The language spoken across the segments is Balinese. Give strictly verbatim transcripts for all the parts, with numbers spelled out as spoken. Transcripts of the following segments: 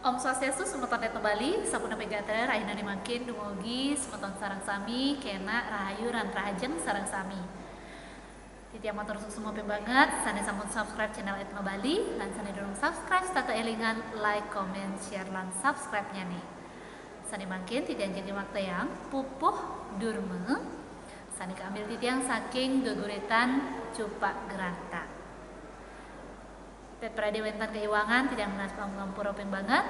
Om Swastiastu, semeton Etno Bali, sapunapi gatra rahinané mangkin, dumugi semeton sareng sami kénak rahayu lan rahajeng sareng sami. Titiang matur suksma banget sané sampun subscribe channel Etno Bali, lan sané durung subscribe, setata élingang like, comment, share, lan subscribe-nyané. Sané mangkin titiang jagi maktayang pupuh Durma sané kaambil titiang saking geguritan Cupak Granta. Pét pradé wénten kaiwangan, titiang nunas pangampura banget.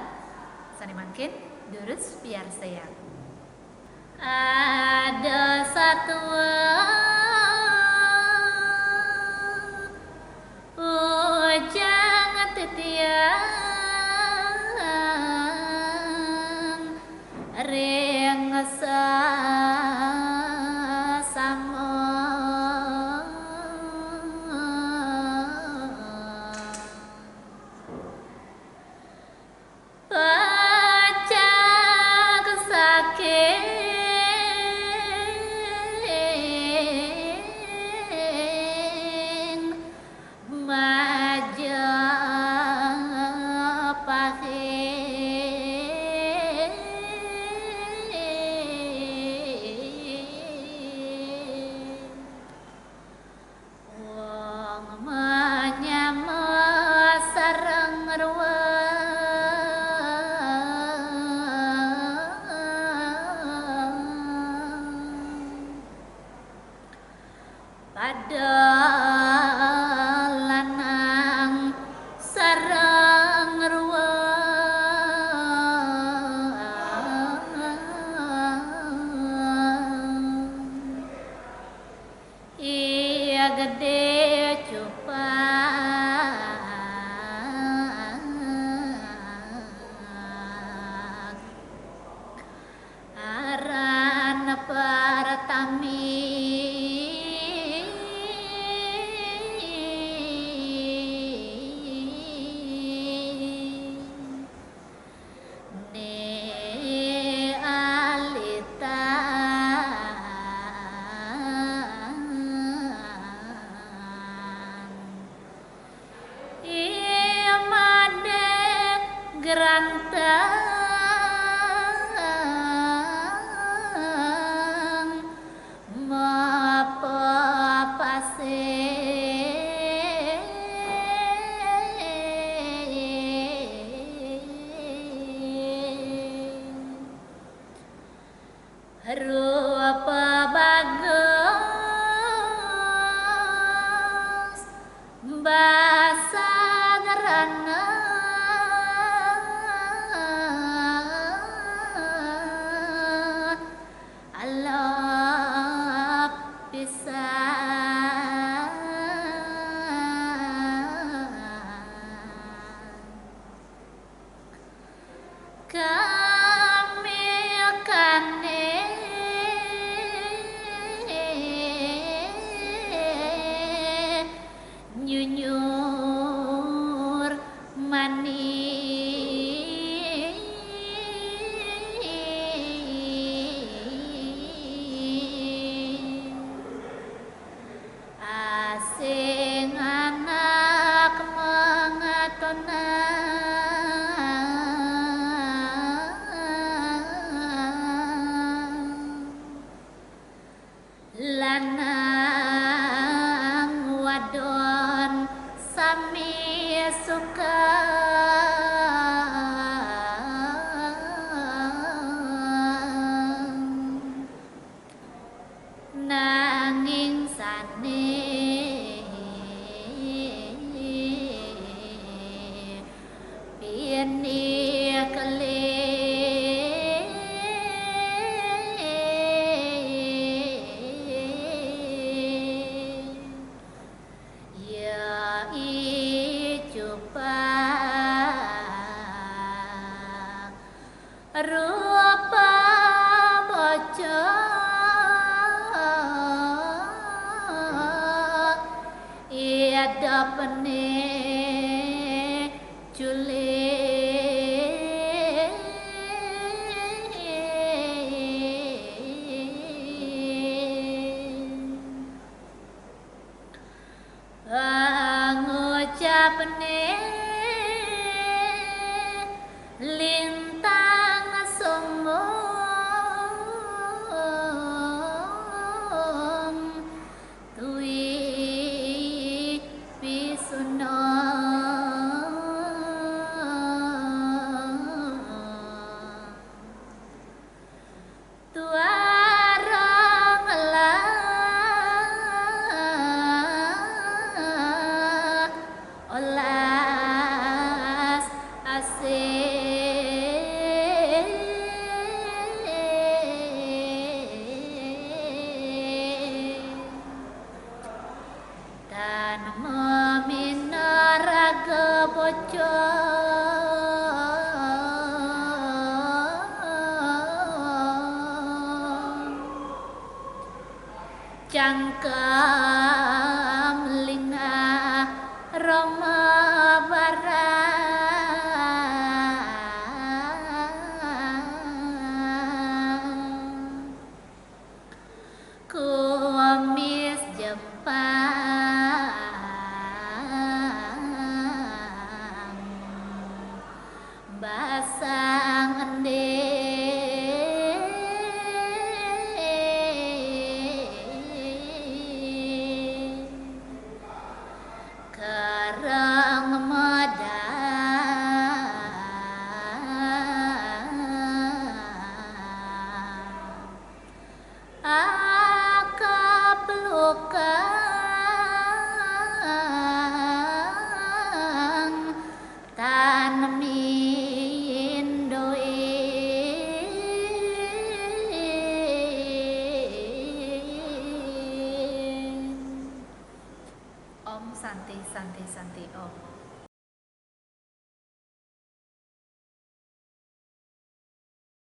Sané mangkin, durus piarsayang. Ada satua ujang titiang ring sasama. Pacak saking Majapahit. Wong manyama sareng ruweng. Pada lanang sareng ruweng. Iya gedé Cupak. Aran Pertami. Né alitan. Iya madé granteng mapapasing. Rupa bagus basa ngrana. Alap pisan. Kamekané nyunyur manis. Asing anak mangatonan. Lanang wadon sami suka. Nanging sané pinih kelih. Ya i Cupak. Rupa bocah idapné culing. Pangucapné Lintang sumbung tui pisuno. Tuarang lah olas asih. Tan meminaraga bocor. Cangkem lingah roma barang. Kumis jepang basa